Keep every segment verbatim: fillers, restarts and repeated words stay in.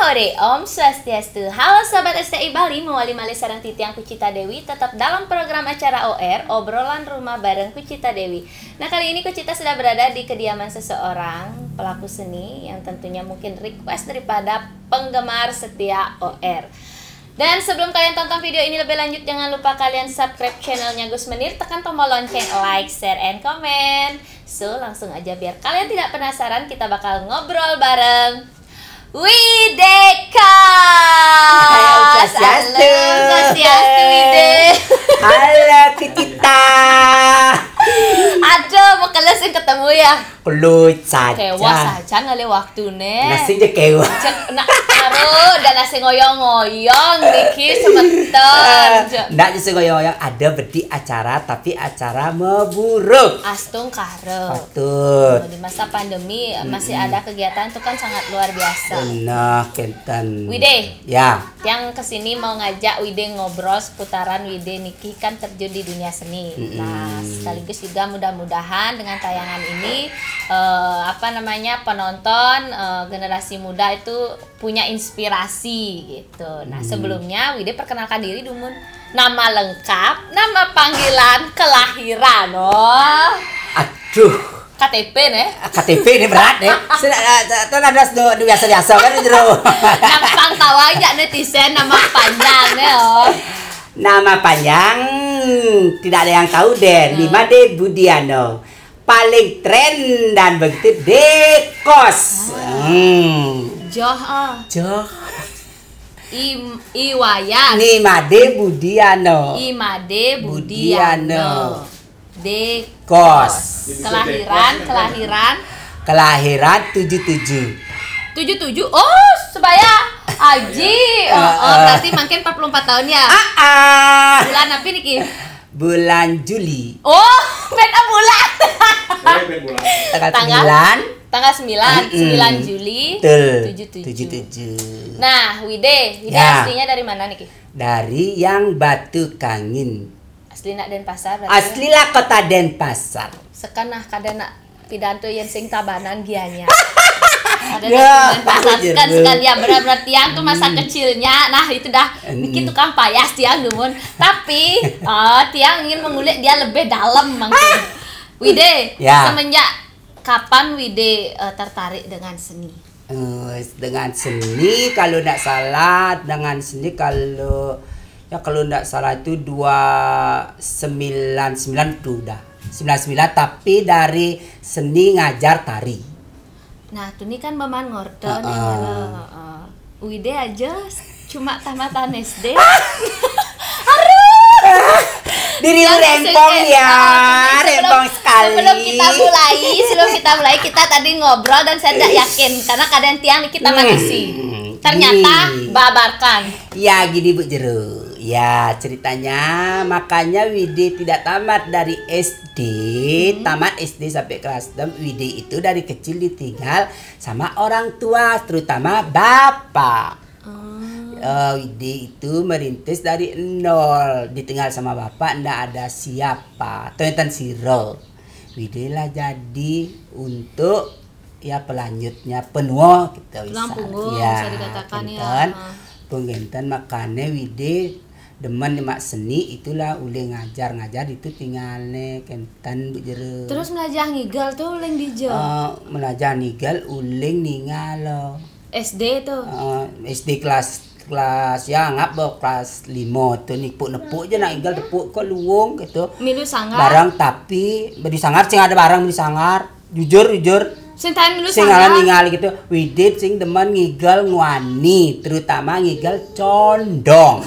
Ore, Om Swastiastu. Halo sahabat S T I Bali, mawali malih sareng titiang Kucita Dewi, tetap dalam program acara O R, Obrolan Rumah bareng Kucita Dewi. Nah, kali ini Kucita sudah berada di kediaman seseorang pelaku seni yang tentunya mungkin request daripada penggemar setia O R. Dan sebelum kalian tonton video ini lebih lanjut, jangan lupa kalian subscribe channelnya Gus Menir, tekan tombol lonceng, like, share, and comment. So, langsung aja, biar kalian tidak penasaran, kita bakal ngobrol bareng Widé Kos. Om Swastiastu. Halo, Swastiastu, Widé. Halo, Kucita. Aduh, mau kelas yang ketemu ya. Kelut saja. Kewas saja ngalih waktune. Nasi je kewas. Cek nak karo dan nasi ngoyong-ngoyong niki semeton. Eh, ndak nasi ngoyong-ngoyong, ada bedik acara, tapi acara meburuk. Astung karo. Patut. Di masa pandemi, hmm, masih ada kegiatan itu kan sangat luar biasa. Benar, kenten. Widé. Ya. Yang kesini mau ngajak Widé ngobrol seputaran Widé niki kan terjun di dunia seni. Mm-mm. Nah, sekaligus juga mudah-mudahan dengan tayangan ini, eh, apa namanya, penonton, eh, generasi muda itu punya inspirasi gitu. Nah, hmm, sebelumnya Widé perkenalkan diri, dumun. Nama lengkap, nama panggilan, kelahiran. Oh. Aduh. K T P nih. K T P ini berat nih. Sudah, eh, eh, tuh ada do, do biasa-biasa kan, Jero. Gampang tahu aja netizen, nama panjang nih, oh. Nama panjang tidak ada yang tahu deh. Hmm. Ni Madé Budiano. Paling tren dan begitu Dékos. Ah. Hmm. Joh, ah. Joh. I, I Wayan. Ni Madé Budiano. I Madé Budiano. Budiano. Dékos. Kos. Kelahiran, kelahiran. Kelahiran tujuh tujuh. Tujuh tujuh? Oh, sebaya Aji. Oh, oh, eh, eh, berarti makin empat puluh empat tahun ya? Ah, ah. Bulan apa niki? Bulan Juli. Oh, beda bulan. Eh, beda bulan. Tanggal, tanggal sembilan. Tanggal sembilan, mm-mm, sembilan Juli. Betul. Tujuh tujuh. Tujuh tujuh. Nah, Widé, Widé, ya, aslinya dari mana niki? Dari yang Batu Kangin. Asli nak Denpasar berarti. Asli lah kota Denpasar. Sekan nah kada nak pidanto yang sing Tabanan gianya. Ada ya, Denpasar sekan, sekan ya, benar-benar tiang tuh masa, hmm, kecilnya. Nah, itu dah, hmm, bikin tukang payas tiang, dumun. Tapi, eh, tiang ingin mengulik dia lebih dalam mungkin. Widé, ya, semenjak kapan Widé, eh, tertarik dengan seni? Eh, dengan seni, kalau ndak salah, dengan seni kalau, ya, kalau ndak salah itu dua sembilan sembilan tuh udah. Sembilan sembilan, tapi dari seni ngajar tari. Nah, tuh ni kan Maman ngorten, heeh, ya, heeh. Widé aja cuma tamatan S D. Aduh. Diri lu rempong ya, rempong sekali. Sebelum kita mulai, sebelum kita mulai, kita tadi ngobrol dan saya tidak yakin karena keadaan tiang kita, hmm, matasi. Ternyata gini. Babarkan. Ya, gini, Bu Jero. Ya, ceritanya makanya Widé tidak tamat dari S D, hmm, tamat S D sampai kelas enam, Widé itu dari kecil ditinggal sama orang tua, terutama bapak. Oh. Eh, Widé itu merintis dari nol, ditinggal sama bapak, ndak ada siapa. Tonton siro. Widé lah jadi untuk, ya, pelanjutnya penuh gitu. Tulang punggung, ya, bisa dikatakan, ya. Penggantian makanya Widé demen mak seni itulah, ulih ngajar-ngajar itu tinggalnya kenten, Bu Jero. Terus melajah ngigel tuh ulih dija? Eh, melajah ngigel ulih ningal loh. S D tuh. Eh, S D kelas, kelas ya anggap bah kelas lima tuh, nepuk-nepuk aja nak ngigel, tepuk ke luwung gitu. Milu sanggar. Barang tapi beli sanggar sing ada barang beli sanggar. Jujur, jujur. Sing tahan milu sanggar. Sing ngaran ningal gitu. Widé sing demen ngigel ngwani, terutama ngigel condong.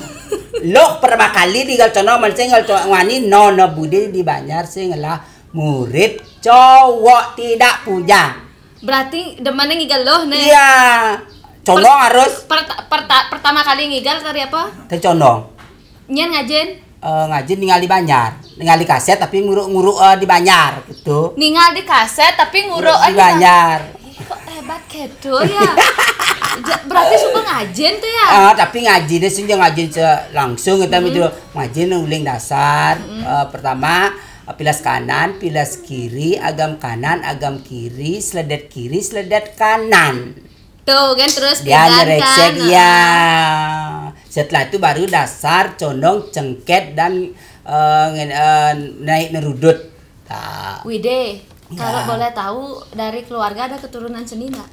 Loh, pertama kali ngigel condong, mana sing ngigel ngwani, nono Budé di Banjar sing lah murid cowok tidak punya. Berarti demennya ngigel loh nih. Iya. Condong harus. Perta-, perta-, pertama kali ngigel tari apa? Tari condong. Nyen ngajin? Eh, ngajin ningal di Banjar. Ningal di kaset tapi nguruk-nguruk, eh, di Banjar gitu. Ningal di kaset tapi nguruk, nguruk di Banjar. Ih, kok hebat gitu ya? Berarti suka ngajin tuh ya? Ah, tapi ngajinnya sih jangan ngajin langsung gitu, hmm, gitu. Ngajin uling dasar. Hmm. Eh, pertama, eh, pilas kanan, pilas kiri, agam kanan, agam kiri, seledet kiri, seledet kanan. Tuh kan, terus Dia pidan nyereksek, kan. iya. Setelah itu baru dasar, condong, cengket, dan eh, nge- eh, naik nerudut. Nah, Wide, kalau Ya. boleh tahu, dari keluarga ada keturunan seni nggak?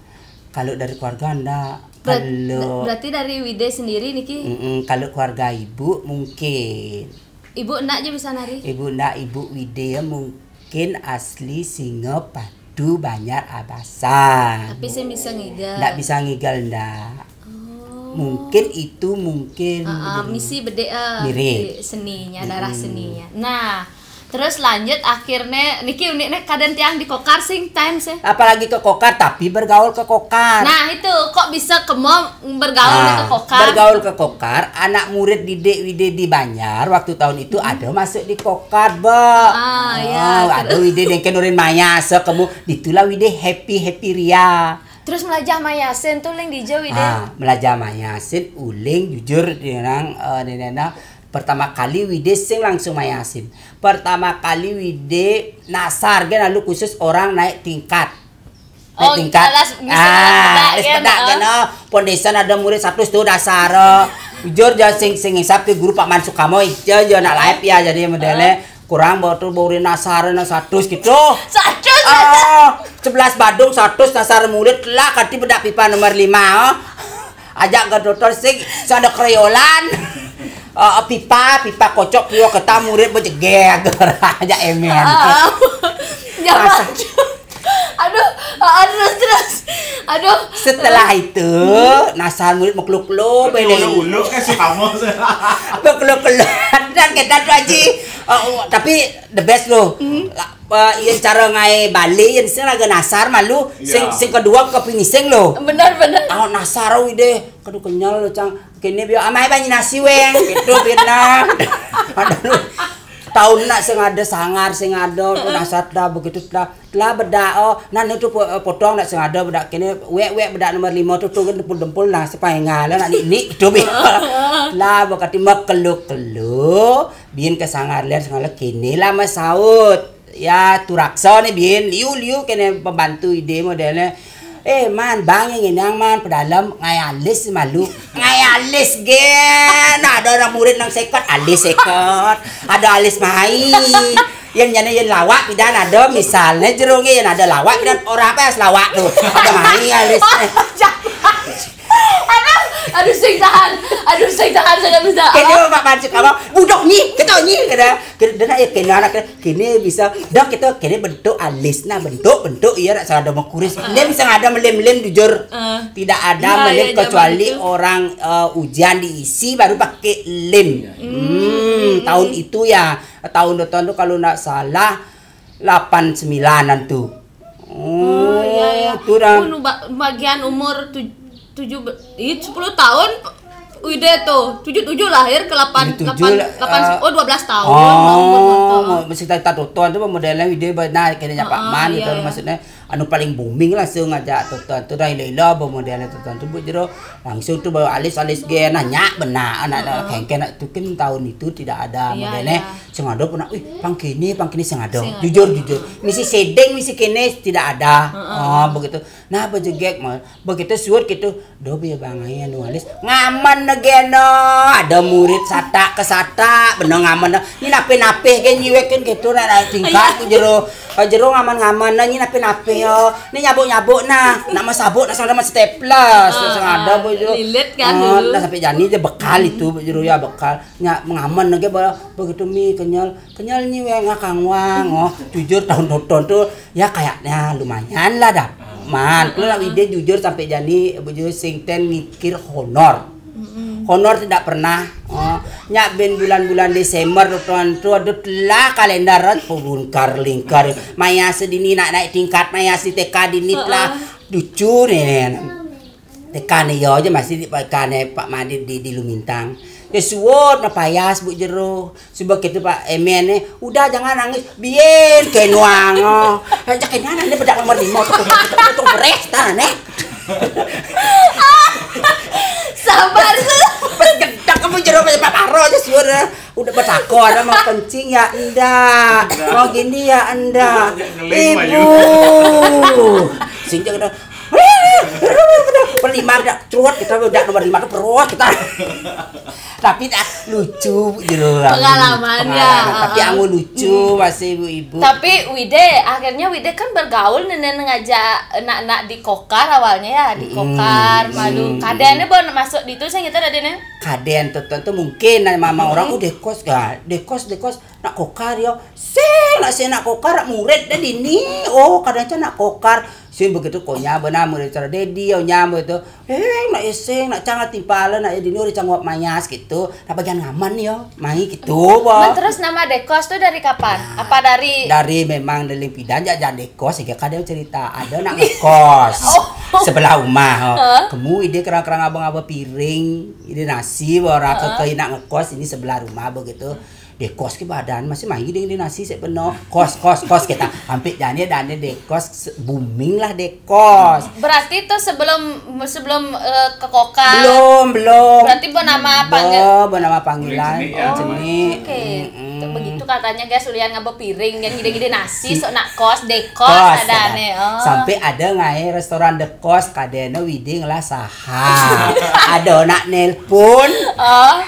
Kalau dari keluarga ndak. Ber- Kalau Berarti dari Wide sendiri niki. Mm-mm, kalau keluarga ibu mungkin. Ibu enggak aja bisa nari. Ibu ndak, ibu Wide mungkin asli Singapadu, Banjar Abasan. Tapi saya bisa ngigel. Ndak bisa ngigel ndak. Oh. Mungkin itu mungkin. Ah, ah, misi bede, eh, Mirip. Di seninya, darah seninya. Nah, terus lanjut akhirnya niki uniknya kadang tiang di Kokar sing time sih. Apalagi ke Kokar, tapi bergaul ke Kokar. Nah, itu kok bisa kemo bergaul Ah, ke Kokar? Bergaul ke Kokar, anak murid didik Wide di Banjar waktu tahun itu ada masuk di Kokar, Bok. Ah, ya, Ah, ada Wide dengken urin maya sekemu, ditulah Wide happy happy ria. Terus melajah mayasin tuh ling di Jawa Wide. Ah, melajah mayasin uling jujur, dia orang eh, dia orang, pertama kali Wide sing langsung mayasin. Pertama kali Wide nasar kan lalu khusus orang naik tingkat. Naik Oh, tingkat. alas bisa Ah, pedak alas kan, pedak oh. Kan, oh. Pondésan ada murid seratus tuh dasar. Oh. Jujur, jangan sing sing ngisap ke guru Pak Mansukamo aja, jangan nak live ya, jadi modelnya kurang bawa tuh bawa nasar na seratus gitu. Seratus. Ah, sebelas Badung seratus nasar murid lah, kati bedak pipa nomor lima. Oh. Ajak ke dokter sing, so ada kreolan. Eh, pipa, pipa kocok, dia kata murid berjegeg. Ajak emen. Ah. Jangan. Aduh, ah, terus terus. Aduh. Setelah itu, nasar murid mekluk-kluk, Tapi beleng. Uluk-uluk kan si kamu. Mekluk-keluk. Dan kita tuh aji. Oh, oh, tapi the best loh. Apa yang cara ngai Bali yang sing lagi nasar malu, sing Iya. sing kedua ke finishing loh. Benar benar. Ah, nasar wi deh. Aduh, kenyal loh, Cang. Kini biar amai banyak nasi weng. Gitu biar nah. Aduh. Tahun nak sing ada sangar, sing ada, tu nasar dah begitu dah. Lah bedak, oh, nah ni tu po- potong nak sing ada bedak kini, wek-wek bedak nomor lima tu, tu kan dempul-dempul nah, sepaingal nak ni ni tu bi. Lah berkati mak kelu-kelu, bin ke sangar ler sangar ler kini lah masaut. Ya, tu raksa ni bin, liu-liu kini pembantu ide modelnya. Eh man, bang yang ngenang man, pedalam ngai alis malu. Ngai alis gen, ada orang murid nang sekot, alis sekot. Ada alis mai. Yang nyana yang lawak pidan ada, misalnya jerungnya yang ada lawak pidan, orang apa yang selawak tu? Ada mai alis. Aduh, aduh sing tahan. Aduh sing tahan, saya nggak bisa. Kini Pak Pancik apa? Budok ni, kita ni kena. Kena dia nak ya kena anak kena. Kini bisa dah kita kini bentuk alis nah, bentuk bentuk iya nak salah ada kuris. Dia bisa ada melim-melim jujur. Eh. Tidak ada Iya, melim iya, zaman kecuali itu. Orang eh, ujian diisi baru pakai lem. Hmm, tahun itu ya, tahun dua tahun tu kalau nggak salah delapan sembilanan tu. Oh, iya, iya. Tu dah. Unu, ba- bagian umur tuj- tujuh be- ih, sepuluh tahun Wide tuh, tujuh tujuh lahir ke delapan, Tujuh tujuh delapan, lah, delapan, eh, oh, dua belas tahun. Oh, Umur tuh. Mesti tak tutuan tu modelnya dia benar kena nyapak Ah, man iya, gitu iya. Maksudnya anu paling booming lah sing ngajak tutuan tu dah ila-ila modelnya tutuan tu buat jero langsung tu bawa alis-alis ge nanya benar anak-anak kengkeng nak tu kan tahun itu tidak ada Iya, modelnya iya. Sing ada pun nak, wih, pang kini, pang kini sing ada. Sing ada. Jujur, jujur. Misi sedeng, misi kini tidak ada. Oh, begitu. Nah, bejegek mah. Begitu suut gitu. Doh biar bangai anu alis. Ngaman negeno. Ada murid satak ke satak. Bener ngaman dah. Ni nape-nape kan jiwek kan gitu nak naik tingkat jero. Eh, jero ngaman-ngaman nah ni nape-nape yo. Ni nyabuk-nyabuk nah. Nak masabuk nak sama staples. Sing ada bu jero. Lilit kan Oh, dulu. Nah sampai jani je bekal itu bu jero ya bekal. Nya mengaman lagi ba begitu mi kenyal. Kenyal ni weng ngakang wang. Oh, jujur tahun-tahun tu ya kayaknya lumayan lah dah. Man, kalau nak ide jujur sampai jani bu jero sing ten mikir honor. Honor tidak pernah. Oh, nyak ben bulan-bulan Desember tu tuan tu ada telah kalender rat pun kar lingkar. Maya sedini nak naik tingkat maya si T K dini telah lucu ni. Tekan yo je masih di tekan Pak Madi di, di Lumintang. Dia suot na payas bu jero. Sebab kita Pak Emen ni, udah jangan nangis. Bien kenuang. Oh. Aja kenuang ni bedak nomor lima tu tu beres tanah ni. Sabar tu. Pas gedak kamu jero Pak Paro aja suara. Udah bertakon mau kencing ya enggak. Mau gini ya enggak. Ngeling, Ibu. Sing jaga dah. Berlima dah, ceruat kita udah nomor lima tuh perut kita. Tapi dah lucu gitu lah. Pengalaman, ya. Tapi anu lucu masih ibu-ibu. Tapi Wide, akhirnya Wide kan bergaul, nenek ngajak anak-anak di Kokar awalnya ya, di Kokar, malu. Kadéna bon masuk di itu, saya ngerti ada nih. Kadén tuh tuh mungkin nah, mama orang udah kos gak, dekos dekos nak Kokar yo. Sing nak sing nak Kokar murid dah dini. Oh kadang aja nak Kokar. Sing begitu konya benar murid cara dedi yo nyam begitu. Eh nak ising nak cangat timpala nak dini udah canggap mayas gitu. Nak bagian ngaman yo, mai gitu Man, bah. Terus nama Dekos tuh dari kapan? Apa dari Dari memang dari pidan jak jangan dekos sehingga kadang cerita ada nak ngekos sebelah rumah. Oh. Kemu ide kerang-kerang abang-abang piring, ide nasi orang ke nak ngekos ini sebelah rumah begitu. Dekos ke badan masih main ding di nasi sik beno. Kos kos kos kita hampir jane dan dekos se- booming lah dekos. Berarti tuh sebelum sebelum eh, ke Kokar. Belum, belum. Berarti bernama apa enggak? Bo, bernama panggilan. Boleh jenis, ya. Jenis. Oke. Tuh begitu katanya guys, ulian ngaba piring yang gede-gede nasi sok nak kos, dekos Kos, ada nih. Oh. Sampai ada ngai restoran dekos kadene Wide ngelah saham. Ada nak nelpon. Oh.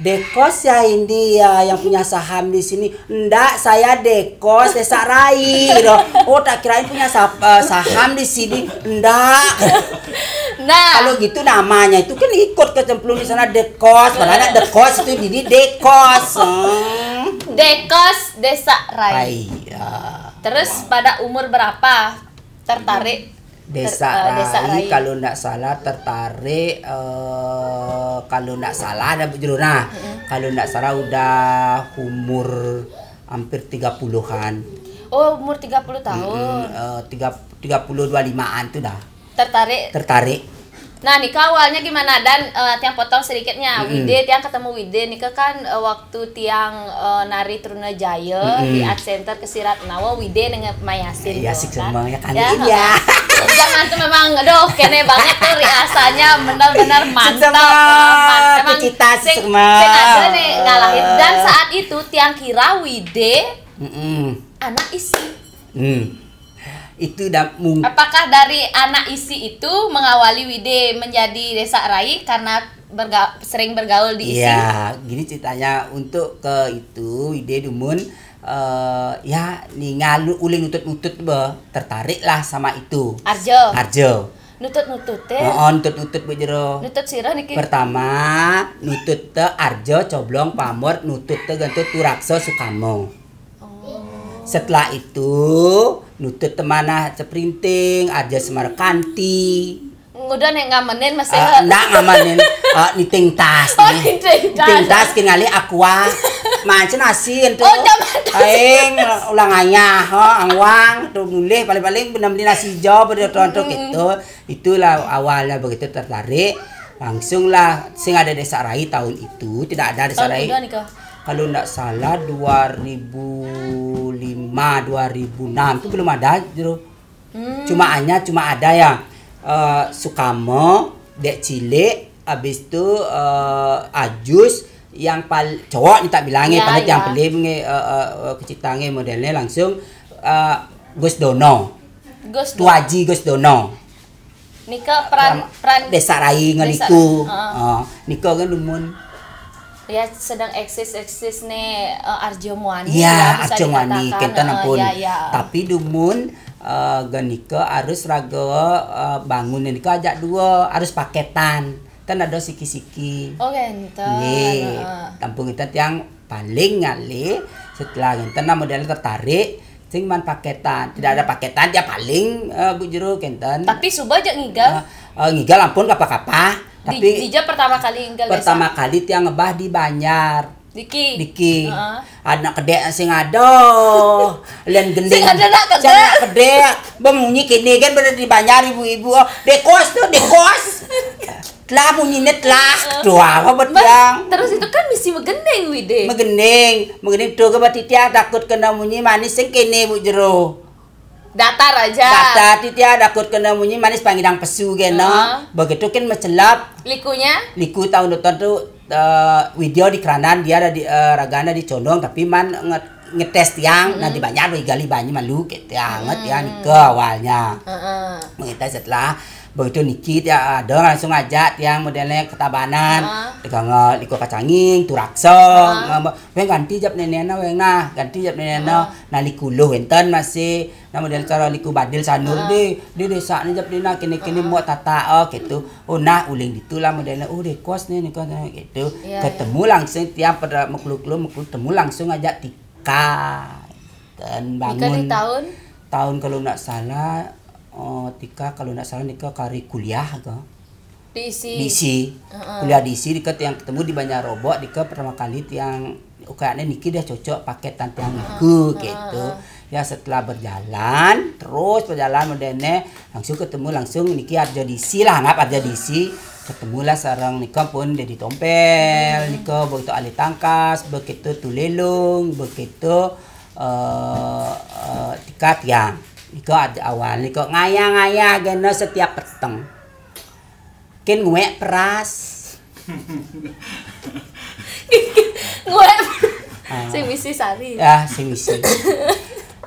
Dekos ya ini ya yang punya saham di sini. Ndak, saya dekos Desa Rai gitu. Oh tak kirain punya sah- eh, saham di sini. Ndak. Nah, Kalau gitu namanya itu kan ikut kecemplung di sana dekos. Padahal dekos itu jadi dekos. Hmm. Dekos Desa Rai. Rai. Ya. Terus pada umur berapa tertarik Desa, ter- eh, Rai, Desa Rai? Kalau ndak salah tertarik eh, kalau ndak salah ada Bu Jero. Nah, kalau ndak salah udah umur hampir tiga puluhan. Oh, umur tiga puluh tahun. Hmm, eh, tiga tiga puluh dua limaan tuh dah. Tertarik. Tertarik. Nah, nika awalnya gimana dan eh, tiang potong sedikitnya. Wide, tiang ketemu Wide nika kan eh, waktu tiang eh, nari Trunajaya di Art Center Kesirat Nawa, Wide dengan Mayasin Iya tuh, sih kan? semua ya kan Ya, ini ya. Zaman tuh memang aduh kene banget tuh riasannya benar-benar mantap. Semua, Emang- emang kita sing, semua. Sing ada nih ngalahin dan saat itu tiang kira Wide Mm-mm. anak isi. Hmm. Itu dah mungkin Apakah dari anak isi itu mengawali Wide menjadi Desa Rai karena berga- sering bergaul di isi? Iya, gini ceritanya untuk ke itu ide dumun eh ya ningal uling nutut-nutut be tertarik lah sama itu. Arjo. Arjo. Nutut-nutut teh. Oh, nutut-nutut Bu Jero. Nutut sirah niki. Pertama, nutut te Arjo coblong pamor nutut te gentut turakso Sukamo. Setelah itu nutut te manah ceprinting Arjo Semerkanti. Udah nih ngamenin masih. Ah, ndak ngamanin ah, niting tas Oh, nih. niting tas. Niting tas kingali aqua. Mancen asin tuh. Oh, zaman tas. Aing ulang ayah, ho, angwang tuh mulih paling-paling benar beli nasi hijau pada tuan tuh gitu. Itulah awalnya begitu tertarik. Langsunglah sing ada Desa Rai tahun itu, tidak ada Desa Tahun Rai. Udah nih kok. Kalau ndak salah dua ribu lima, dua ribu enam itu belum ada, Jero. Hmm. Cuma hanya cuma ada ya eh, Sukamo, Dek Cilik, habis itu eh, Ajus yang pal cowok nih tak bilangnya Ya, pada yang ya. pelim nge eh, eh, eh, kecitange modelnya langsung eh, Gus Dono. Gus Tuaji Gus Dono. Nika peran peran Desa Rai Desa- ngeliku. Heeh. Oh, nika kan dumun. Ya sedang eksis eksis nih eh, Arjo Muani. Iya, Ya, bisa Arjo Muani, dikatakan, kenten eh, ampun. Ya, ya. Tapi dumun eh, genika harus raga eh, bangun nika ajak dua, harus paketan. Kan ada siki-siki. Oh genten. Nggih, Heeh. tampung kita tiang paling ngalih setelah ngenten nah model tertarik sing man paketan. Tidak ada paketan dia paling eh, Bu Jero kenten. Tapi suba aja ngigal. Eh, eh, ngigal ampun kapa-kapa. Di, Tapi dija pertama kali ngigal pertama kali tiang ngebah di Banjar. Diki. Diki. Heeh. Anak kedek sing ada. Len gending. Sing ada nak kedek. Sing ada kedek. Bemunyi kini kan pada di Banjar ibu-ibu. Oh, dekos tuh, dekos. Telah munyi net lah. Tuh apa buat Bang, yang. Terus itu kan misi megending Wide. Megending, megending tuh ke buat tiang takut kena munyi manis sing kene Bu Jero. Datar aja. Kata tiang takut kena munyi manis pangidang pesu kena. Ah. Begitu kan mecelap. Likunya? Liku tahun depan tuh eh, video di kerandan dia ada di eh, ragana di condong tapi man nge- ngetes tiang nanti banyak ada gali banyak malu gitu ya nget ya ke awalnya Heeh. kita setelah Begitu niki tiang ada langsung ajak tiang modelnya ke Tabanan. Heeh. Tiang nge-, liko kacanging, turaksa. Heeh. Nge-, weng ganti jap nenekna, weng nah, ganti jap nenekna. Heeh. Nah, liku luh enten masih. Nah, model cara liku badil sanur di, di desa ni jap dina kini-kini mau tata, oh, gitu. Oh, nah, uling ditulah modelnya. Oh, deh kos nih, nih kos nih, gitu. Iya, iya. Ketemu langsung tiap pada mekulu-kulu, mekulu temu langsung ajak tika. Dan nika di bangun tahun? Tahun kalau ndak salah, eh, tika kalau ndak salah nika kari kuliah ke. Diisi. Diisi. Heeh. Kuliah diisi dika tiang ketemu di Banjar Robok dika pertama kali tiang, oh, kayaknya niki dah cocok paketan tiang niku, heeh, gitu. Heeh. Ya, setelah berjalan, terus berjalan modene, langsung ketemu langsung niki arjo diisi lah, anggap arjo diisi. Ketemulah sareng nika pun Dedi Tompel, hmm, nika begitu Ali Tangkas, begitu Tulelung, begitu, eh, eh, tika tiang. Nika arjo awal, nika ngayah-ngayah gena setiap peteng. Kin nguek peras. Nguek. Ah. Sing misi sari. Ya, sing misi.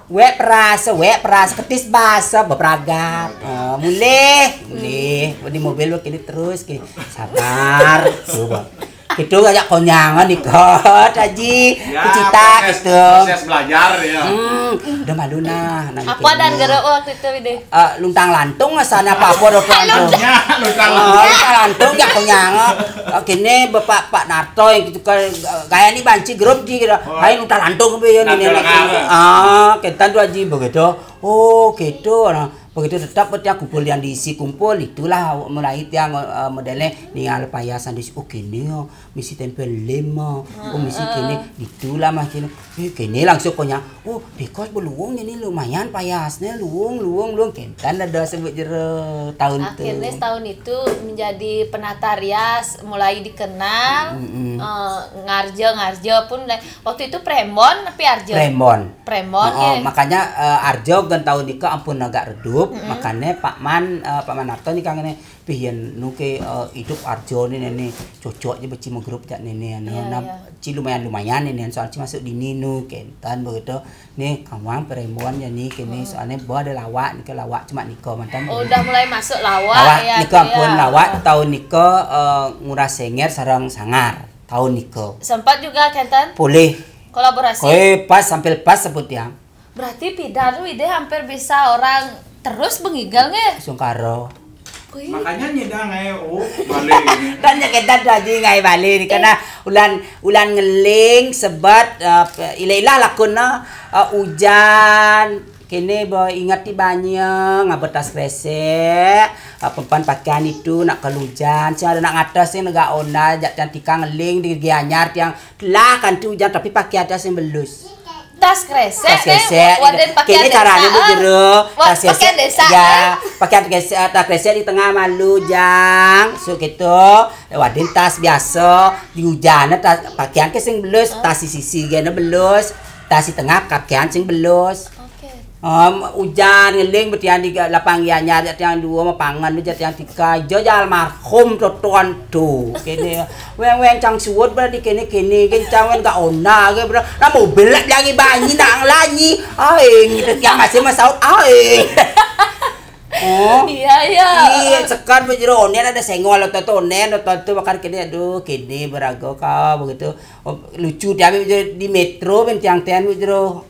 Wek peras, wek peras, ketis basa, bepragat. Eh, mulih, mulih. Di mobil lo kini terus, kini sabar. Coba. Gitu aja konyangan ikut, Haji. Ya, cita proses, gitu. Proses belajar, ya. Hmm, udah malu nah. Nah, apa dan gini. Gara waktu itu, Wide? Eh, luntang lantung asalnya apa-apa udah tuan tuh. Ya, luntang lantung. Oh, luntang lantung ya konyangan. Eh, kini bapak Pak Narto yang gitu kan, eh, gaya ni banci grup di gitu. Oh. Hai luntang lantung be ya ni. Narto ni, Lengar. Ah, kita tu Haji begitu. Oh, gitu. Nah, begitu tetap tiang kumpul yang diisi kumpul itulah mulai tiang, eh, modelnya ni alpayas yang diisi. Oh, kini ya. Misi tempel lima. Oh, misi kini, gitulah mah kini. Eh, kini langsung punya, oh, because beluung ini lumayan payasnya, luung, luung, luung. Kentan ada sebut jero tahun tu. Akhirnya setahun itu menjadi penata rias, mulai dikenal, mm-mm, eh, ngarjo, ngarjo pun mulai. Waktu itu prembon tapi arjo? Prembon. Prembon, oh, ya. Makanya, eh, arjo gen tahun nika ampun agak redup, mm-mm, makanya Pak Man, eh, Pak Man Narto ni kangen Pih yen nuke, eh, idup arjo ni nene cocok je beci megrup jak nene anu. Iya, nah, iya. Ci lumayan-lumayan nene soal ci masuk dini nu kentan begitu. Ni kawang perempuan je ni kini, hmm, soalnya bo ada lawak ni ke lawak cuma niko mantan. Oh, udah mulai masuk lawak, lawak ya, niko ampun ya. Lawak tahun niko, eh, Ngurah Senger sareng Sangar tahun niko. Sempat juga kentan? Boleh. Kolaborasi? Koi pas sampai pas sebut yang. Berarti pidan Wide hampir bisa orang terus bengigel nge? Sungkaro. Kui. Makanya nyidang ae, oh, balik ini. Dan nyekedan tu aja ngai balik ni, eh, karena ulan, ulan ngeling sebab, eh, ilah-ilah lakuna, eh, ujan. Kene bo ingat di banyak ngabut tas kresek, eh, pempan pakaian itu nak kelujan. Si ada nak ngatas ni negak onda, jak cantika ngeling di Gianyar tiang telah kan tu ujan tapi pakai atas yang belus. Tas kresek, tas kresek, eh, waden pakaian kene caranya desa, bu jero, wa-, tas kresek, pakaian desa, ya, eh. Pakaian kresek, tas kresek di tengah malu, jang, su gitu, waden tas biasa, di hujan, tas, pakaian ke sing belus, tas di sisi gene belus, tas di tengah pakaian sing belus. Oke. Em, ujan ngeling betian di lapang Gianyar, tiang dua mapangan, tiang tiga, jo jal almarhum totoan tu, kene. Weng-weng cang suwud berarti kene-kene, kencang wen gak ona ke bro. Nah mobil lek lagi banyi nak lanyi. Aing gitu tiang masih masaut aing. Oh. Iya, iya. Iya, sekar bejero onen ada senggol atau tu onen atau tu bakar kene, aduh kene berago kau begitu. Oh, lucu tiang bejero di metro ben tiang ten bejero.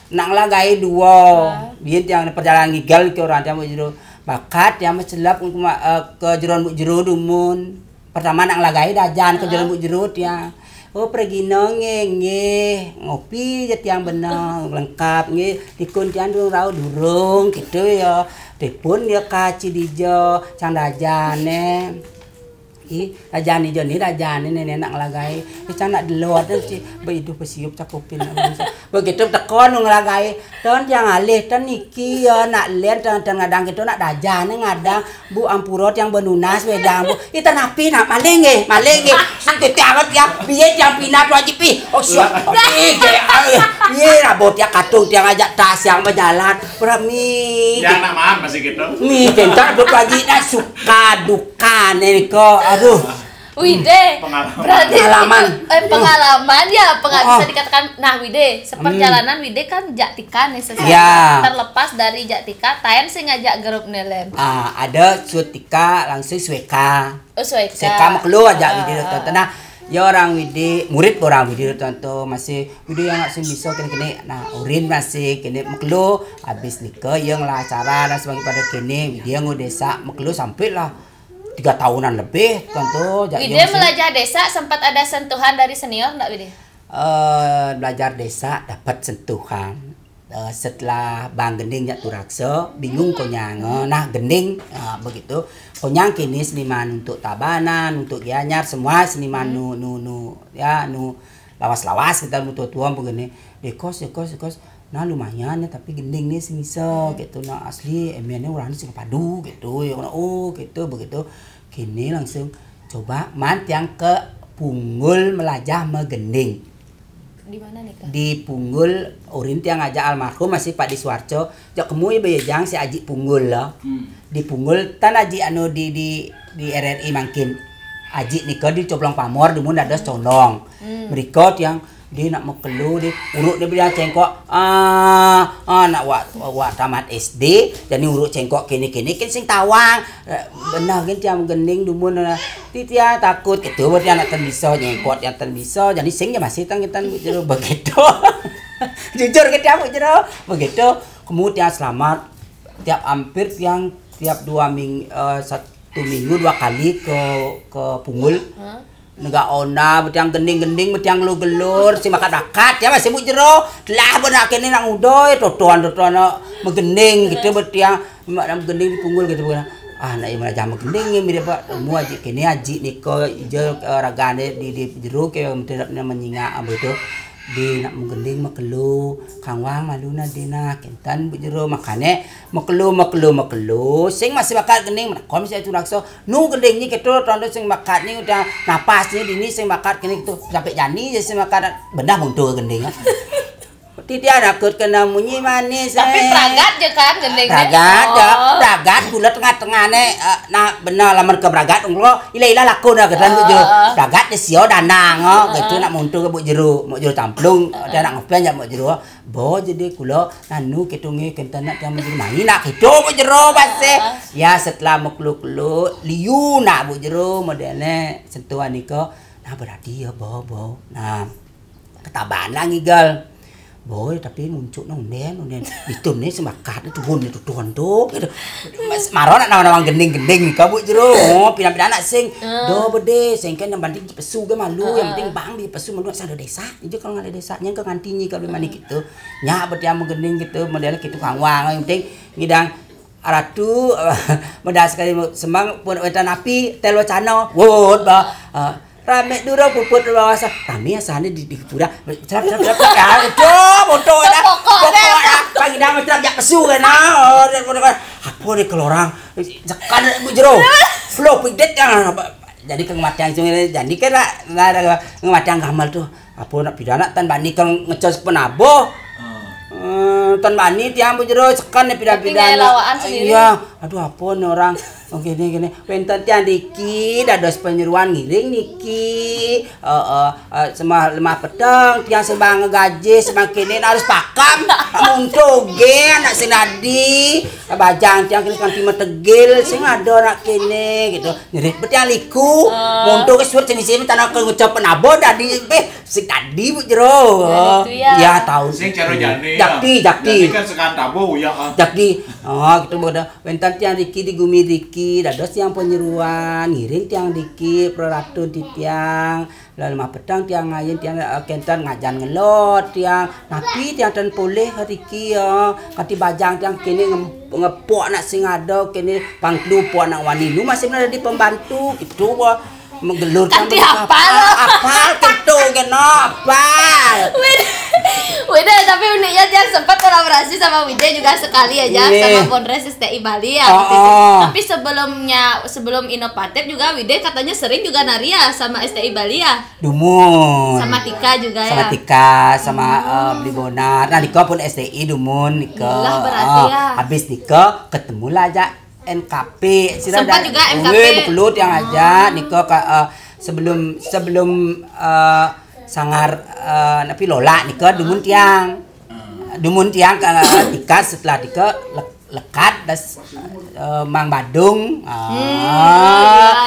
Nak ngelagai dua. Ah. Biar tiang perjalanan ngigal ke orang tiang bejero. Bakat tiang mecelap ke, eh, ke jeron bejero dumun. Pertama nak ngelagai dajan ke jeron, ah, bejero tiang. Oh, pergi nonge, nge, ngopi je tiang benang, lengkap, nge, tikun tiang durung rau durung, gitu ya. Telepon dia kaci dijo, cang dajan, eh. Ih, dajan ijo ni, dajan ni, nenek nak ngelagai. Ih, cang nak delot, eh, ci, beiduh besiup cakupin. Begitu tekon ngelagai. Ton tiang alih, ton niki ya, nak len, ton, ton ngadang gitu, nak dajan, eh, ngadang. Bu, ampura tiang benunas wedang, Bu. Ih, tenapi nak maling, eh, maling, eh. Sing tete awet ya, biye tiang pindah tu aja, pi. Oh, siap. Ih, je, eh, biye rabot ya katung tiang ajak tas yang berjalan. Berami. Ya, nak maaf masih gitu. Mi, tentar bu aji nak suka duka ni ko. Aduh. Wide, Pengalaman. Berarti Pengalaman. Eh, pengalaman ya, pengal- Oh. Bisa dikatakan. Nah, Wide, seperjalanan Wide kan jak tika nih sesuatu. Ya. Terlepas dari jak tika, taen sing ngajak grup Nelen. Ah, ada sutika langsung sueka. Oh, sueka. Sueka mekelu aja Ah. Widi tonton. Nah, ya orang Widi, murid orang Widi tonton masih Widi yang nggak sing bisa kini-kini. Nah, urin masih kini mekelu habis nikah yang lah acara dan sebagainya pada kini Widi yang udah desa mekelu sampai lah tiga tahunan lebih tonton. Wide melajah desa sempat ada sentuhan dari senior nggak, Wide? Eh, belajar desa dapat sentuhan. Eh, setelah Bang Gending nyak turaksa, bingung konyang. Nah, Gending, ah, begitu. Konyang kini seniman untuk Tabanan, untuk Gianyar, semua seniman nu nu nu ya nu lawas-lawas kita nu tua-tua begini. Dekos, dekos, dekos. Nah, lumayan ya, tapi Gending nih sing bisa gitu. Nah, asli emennya orang sing padu gitu. Ya, oh gitu, begitu. Kini langsung coba man tiang ke Punggul melajah megending. Di mana nih, Kak? Di Punggul, urin tiang aja almarhum masih Pak Diswarco. Jak kemu ya bejang si Aji Punggul lah. Di Punggul tan Aji anu di di di R R I mangkin. Aji nika di Coblong Pamor dumun dados condong. Mereka tiang di nak mekelu di uruk dia bilang cengkok ah ah nak wak wak tamat S D jadi uruk cengkok kini kini kan sing tawang. Eh, benar kan tiang gending dumun eh, ti tiang takut itu berarti anak tan bisa nyengkok yang tan bisa jadi sing ya masih tang tan jero begitu. Jujur ke tiang jero begitu. Kemudian selamat tiap hampir tiang tiap dua minggu eh, satu minggu dua kali ke ke Punggul. Nega onda betiang gending-gending betiang gelur-gelur si makat-makat ya masih bu jero telah benar kini nak udoy totoan totoan megending gitu betiang mak nak megending di Punggul gitu bukan ah nak yang aja megending ya mirip pak temu aji kini aji niko ijo eh, ragane di di jero ke menteri menyingak apa itu di nak megending mekelu kangwang malu na dina kintan bu jero makane mekelu mekelu mekelu sing masih bakat gending menekom saya turakso nu gending ni ketu tondo sing bakat ni udah napas ni dini sing bakat kini tu sampai jani je sing bakat bedah muntul gending. Ti dia nakut kena munyi manis. Tapi pragat je kan gending ni? Pragat ya, Oh. Pragat gula tengah-tengah ni. Eh, nah benar lah mereka pragat unglo ila-ila laku dah kata tu je. Pragat dia sio danang oh. Gitu nak muntul ke bu jero, bu jero tamplung, dia nak ngepel je bu jero. Bo jadi kulo nanu kita ngi kenta nak tiang bu jero main nak kita bu jero pasti. Ya setelah mekelu-kelu liu nak bu jero modelnya sentuhan niko. Nah berarti ya bo bo. Nah ketaban lah ngigal. Boy tapi muncul nong den nong den itu nih semakat itu pun itu tuan tu gitu. Mas maro nak nama-nama gending-gending ni kabut jero. Oh, pindah-pindah nak sing. Do bede sing kan yang penting pesu ke malu yang penting bang di pesu malu asal ada desa. Itu kalau nggak ada desa nyang ke nganti nyi kalau mani gitu. Nya berarti yang gending gitu model gitu kangwang yang penting ngidang Ratu medas sekali semang pun wetan api telo cano wot ba. Eh, rame duro puput bawasa rame asane di di pura cerap cerap cerap ya itu foto ada Pokoknya. Pokoknya pagi dah cerap jak kesu kan oh dan pun apa ni kelorang sekan bu jero flow pidet yang jadi kematian sungai jadi kira ada kematian gamal tuh apa nak pidana tan bani kang ngecos penabo. Eh, tan bani tiang bu jero sekan ni pidana pidana Tapi ngelawaan sendiri. Iya. Aduh apa ni orang oh, gini gini wenten tiang diki dados penyeruan ngiring niki eh eh eh, semah lemah peteng tiang sembah ngegaji semakin ini harus pakam muntuh ge anak sinadi bajang tiang kini kanti metegil sing ada anak kini gitu nyerit betiang liku muntuh ke surat sini sini tanah ke ngucap penabo tadi eh si tadi bu jero Nah, itu ya. Ya tahu Sing cara jani. Jakti jakti Jani kan sekan tabu ya. Ah. Jakti oh gitu bodoh wenten tiang diki di gumi diki dados tiang penyeruan ngiring tiang diki peratu di tiang lalu mah petang tiang ngayin tiang eh, kenten ngajan ngelot tiang tapi tiang ten poleh riki ya kati bajang tiang kini ngem- ngepok nak sing ada kini pangklu pok nak wani lu masih ada di pembantu gitu bah menggelur Kan dihafal lo. Apal tentu kena apal. Wida, Wida, tapi uniknya dia sempat kolaborasi sama Wide juga sekali aja Iya. sama Kongres S T I Bali ya. Oh, Waktu itu. oh. Tapi sebelumnya sebelum inovatif juga Wide katanya sering juga nari ya sama S T I Bali ya. Dumun. Sama Tika juga Sama ya. Tika, sama eh, Beli Bonar. Nah, Nika pun S T I Dumun, Nika. Lah, berarti Ah, ya. Habis Nika ketemulah aja N K P. Sira Sempat dah- juga Weh, N K P. Bekelut yang aja Nika ke eh, Sebelum sebelum eh, sanggar eh, napi lolak nika dumun tiang. Dumun tiang ka tika setelah nika le- lekat das eh, Mang Badung. Ah,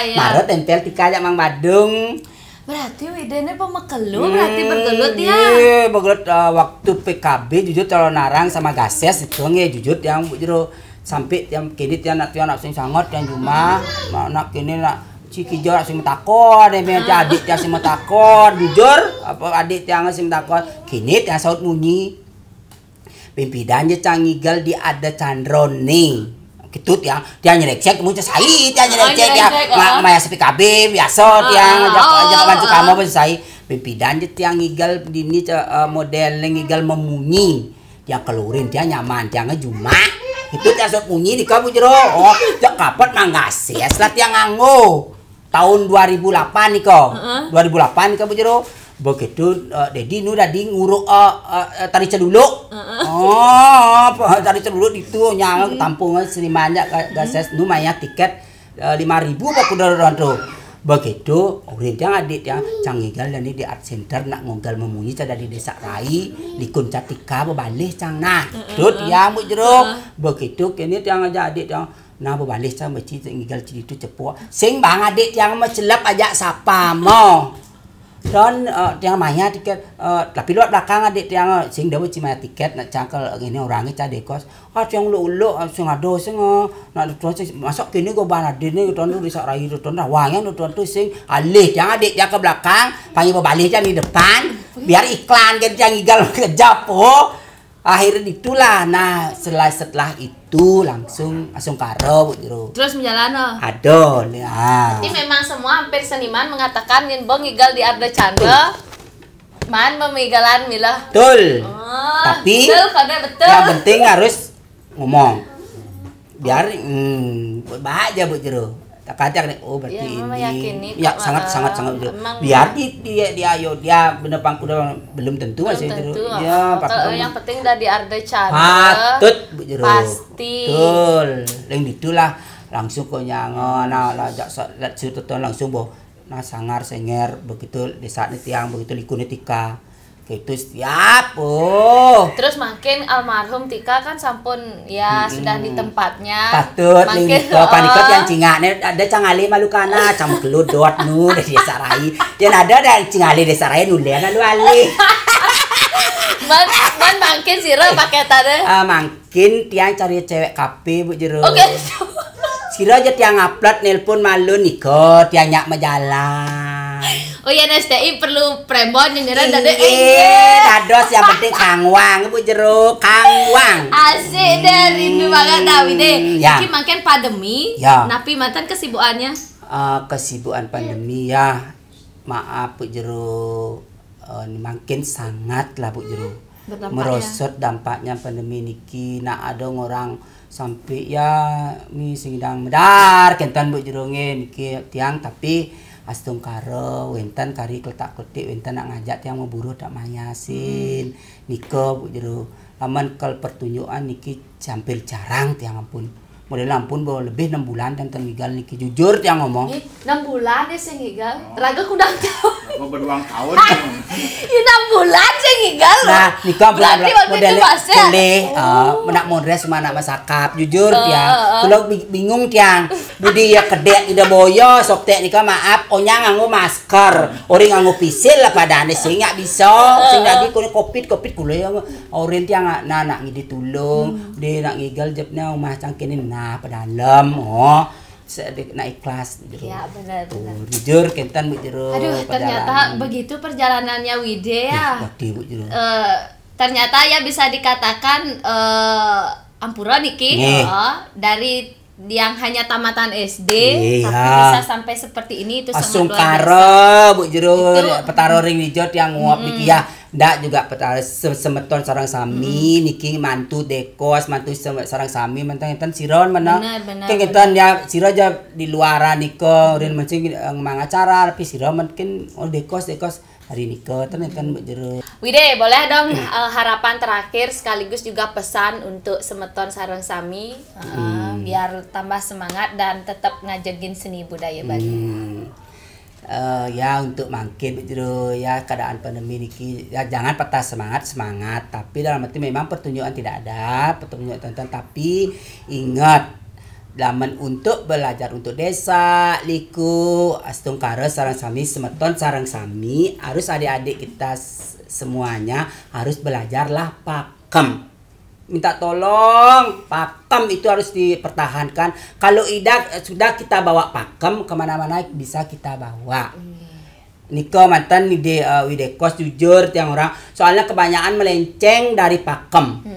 iya, iya. Mara tempel tika jak Mang Badung. Berarti Wida ni pemakelu, berarti bergelut ya. Iya, bergelut eh, waktu P K B jujur calon arang sama gases itu nggih jujur tiang Bu Jero. Sampai tiang kini tiang nak tiang nak sing sangat tiang jumah, nak, nak kini nak ciki nak sing metakon deh, adik tiang sing metakon, jujur apa adik tiang sing metakon. Kini tiang saut munyi. Pimpidan je cang ngigel di ada candron ni. Gitu tiang, tiang nyereksek mu sai tiang nyereksek ya. nyereksek, Ma- oh. Maya sepi kabe biasa tiang Ah, ajak oh, ajak kawan oh, kamu pun sai. Pimpidan je tiang ngigel dini ce- eh, model ngigel memunyi. Tiang kelurin tiang nyaman tiang jumah. Itu tiang saut munyi di kabu jero. Oh, jak kapet manggases lah tiang nganggo. Tahun dua ribu lapan nika. Dua ribu lapan nika Bu Jero. Begitu eh, Dedi nu dadi nguruk eh, eh, eh, tari ceduluk. Oh, apa, tari ceduluk itu nyang tampung seniman jak ga- gases nu mayar tiket eh, lima ribu apa kuda orang tu. Begitu, urin tiang adik tiang cang ngigel dan di art center nak ngogel memunyi cak dari desa Rai, likun catika bebalih cang nah. Tu tiang Bu Jero. Begitu kini tiang aja adik tiang nah bebalih cang beci ngigel ciri tu cepok. Sing bang adik tiang mecelep aja sapa mo. Don eh, tiang maya tiket eh, tapi luat belakang adik tiang eh, sing dia beci maya tiket nak cangkel ini orangnya cak dekos. Ah tiang uluk-uluk ah, sing ada sing eh, nak tuan sing masuk kini go ban adik ni tuan tu bisa rai tu tuan dah wang yang tuan tu sing alih tiang adik tiang ke belakang panggil bebalih tiang di depan biar iklan kan tiang ngigel kejap oh. Akhirnya itulah nah setelah setelah itu langsung langsung karo Bu Jero. Terus menjalan oh. Ada ni ah. Jadi memang semua hampir seniman mengatakan yen bo ngigel di Arda Candra, man memigalan mila. Betul. Oh, Tapi betul, kada betul. Yang penting harus ngomong. Biar hmm, bahagia Bu Jero. Tak kacak nih, oh berarti Ya, ini. memang yakin nih, ya kok, sangat eh, sangat sangat Bu Jero. emang Biar di dia dia ayo dia bener pangku dah belum tentu Belum masih tentu. Jero. Ya, Kalau yang penting udah di Arda Candra. Patut Bu Jero. Pasti. Betul. Yang itulah langsung kau nyangon nah lah jak sa- lah, situ tuan langsung boh. Nah sangar senger begitu di saat ni tiang begitu likun ni tika. Itu siap. Oh. Terus makin almarhum Tika kan sampun ya sudah di tempatnya. Patut Makin- ling nika panika oh. Tiang cingak ni ada cang alih malu kana cang keludot nu dari desa rai. Tiang ada ada cing alih desa rai nulen lalu alih. Man, man makin sira paketannya. Ah, mangkin tiang cari cewek kape Bu Jero. Oke. Sira aja tiang upload nelpon malu nika tiang nyak majalan. Oh ya, S T I perlu prembon nyenyeran dada. Iya, dados yang penting kangwang Bu Jero, kangwang. Asik deh, rindu banget dah Wide. Ya. Iki makin pandemi, Ya. Napi mantan kesibukannya? Eh, kesibukan pandemi ya, maaf Bu Jero, eh, makin sangat lah Bu Jero. Berdampak, Merosot dampaknya pandemi niki, nak ada orang sampai ya mi sing dang medar kenten Bu Jero nggih niki tiang tapi astungkara wenten kari kletak kletik wenten nak ngajak tiang mau buruh tak mayasin nika Bu Jero. Laman kal pertunjukan niki sampil jarang tiang ampun. Model ampun bawa lebih enam bulan dan tenggigal niki jujur tiang ngomong. Ih, enam bulan dia sing ngigal. Raga kudang tahu. Aku berduang tahun. Ya, enam bulan sing ngigal. Nah, nika ampun Berarti waktu model itu masih boleh ah, nak modres sama anak masakap jujur tiang. Kalau bi- bingung tiang. Budi ya kedek ida boyo soktek nika maaf onya nganggo masker. Ori nganggo pisil lah padane sing nyak bisa. Sing dadi kone covid covid kula ya. Orin tiang nak nak ngidi tulung. Di nak ngigal jepnya rumah cangkene nah pedalem. Oh. Sedik nak ikhlas. Ya, benar, Tuh, benar. jujur kenten Bu Jero. Aduh, ternyata perjalanan. Begitu perjalanannya Wide ya. Waktu Bu Jero. Eh, ternyata ya bisa dikatakan eh ampura niki Nih. eh, dari yang hanya tamatan S D Iya. tapi bisa sampai seperti ini itu sangat luar biasa. Astungkara Bu Jero Itu- petara ring nijo tiang nguap niki ya. Ndak juga petara se- semeton sareng sami niki mantu dekos mantu se- sareng sami mentang enten siron mana. Benar, benar, Kan kita ya sira aja di luaran nika rin mesti eh, mang acara tapi sira mungkin oh dekos dekos hari nika ten enten Bu Jero. Wide, boleh dong eh, harapan terakhir sekaligus juga pesan untuk semeton sareng sami eh, biar tambah semangat dan tetap ngajegin seni budaya Bali. Hmm. Eh, ya, untuk mangkin, Bu Jero, ya, keadaan pandemi niki, ya, jangan patah semangat, semangat. Tapi dalam arti memang pertunjukan tidak ada, pertunjukan tonton. Tapi ingat, lamun untuk belajar untuk desa, liku, astungkara sareng sami, semeton sareng sami, harus adik-adik kita s-, semuanya harus belajarlah pakem. Minta tolong, pakem itu harus dipertahankan. Kalau idak, sudah kita bawa pakem kemana-mana bisa kita bawa. Nika manten ide, eh, Widekos jujur tiang orang. Soalnya kebanyakan melenceng dari pakem.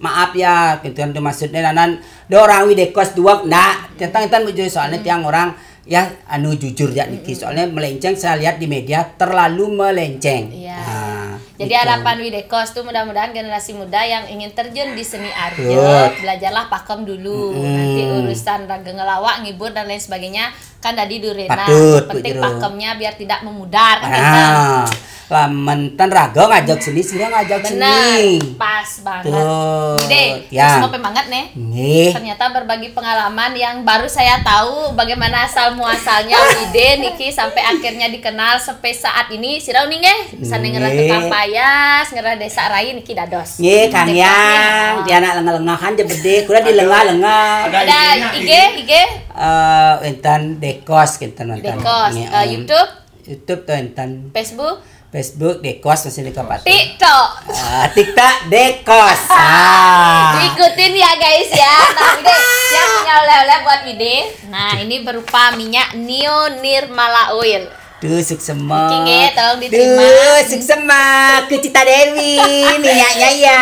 Maaf ya, gitu kan, itu maksudnya nanan do orang Widekos dua ndak. Tentang intan jujur soalnya tiang orang ya anu jujur ya niki. Soalnya melenceng saya lihat di media terlalu melenceng. Iya. Nah, Jadi gitu. Harapan Widekos tuh mudah-mudahan generasi muda yang ingin terjun di seni arjo, Betul. belajarlah pakem dulu. Mm-mm. Nanti urusan raga ngelawak, ngibur dan lain sebagainya kan tadi durena. Patut, Bu Penting Jero. Pakemnya biar tidak memudar kan gitu. Ah, lamun ten raga ngajak seni, sira ngajak Benar, seni. Pas banget. Tuh, Ide, ya. Semua banget nih. Nggih. Ternyata berbagi pengalaman yang baru saya tahu bagaimana asal muasalnya Wide niki sampai akhirnya dikenal sampai saat ini. Sira uning nggih, sané ngerah Nggih. tukang payas, ngerah desa rai niki dados. Nggih, Kang Dekosnya. Yang, dia anak lengah-lengahan je bedé, kula di lengah-lengah. Ada I G, I G, Eh, enten Dekos kinten wonten. Dekos, Nggih, eh, em. YouTube, YouTube to enten. Facebook, Facebook Dekos masih di kabupaten. TikTok. Ah, TikTok Dekos. Ah. Diikutin ya guys ya. Nah, Wide, yang punya oleh-oleh buat Wide. Nah, ini berupa minyak Neo Nirmala Oil. Tuh, suksema. Niki nggih, tolong diterima. Tuh, suksema. Ke Cita Dewi, minyaknya ya.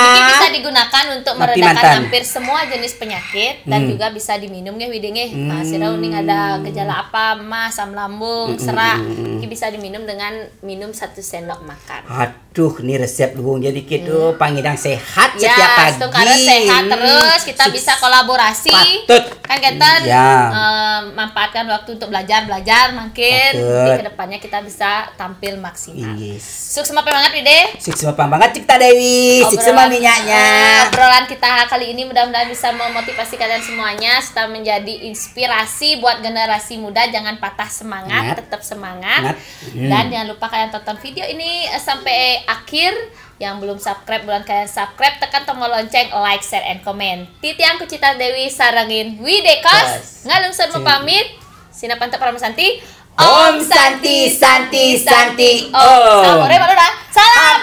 Ini bisa digunakan untuk Tapi meredakan mantan. Hampir semua jenis penyakit dan Hmm. juga bisa diminum nggih Wide nggih. Nah, Hmm. sira uning ada gejala apa, mas, asam lambung, Hmm, serak. hmm, hmm, hmm. Ini bisa diminum dengan minum satu sendok makan. Aduh, ini resep luhung jadi gitu, pangidang sehat Ya, setiap pagi. Sekarang sehat terus, kita Sukses. Bisa kolaborasi. Patut. Kan kita Ya. eh, manfaatkan waktu untuk belajar, belajar mungkin Patut. di kedepannya kita bisa tampil maksimal. Yes. Suksema banget Wide. Suksema banget Cita Dewi, suksema Obrolan- minyaknya. eh, obrolan kita kali ini mudah-mudahan bisa memotivasi kalian semuanya serta menjadi inspirasi buat generasi muda. Jangan patah semangat, Ingat. Tetap semangat. Ingat. Hmm. Dan jangan lupa kalian tonton video ini eh, sampai akhir. Yang belum subscribe, buruan kalian subscribe, tekan tombol lonceng, like, share, and comment. Titiang Kucita Dewi sarengin Wide Kos. Kos. Ngalung semua pamit. Sina pantep Parama Santi. Om Santi, Santi, Santi, Om. Salam sore, malu dah. Salam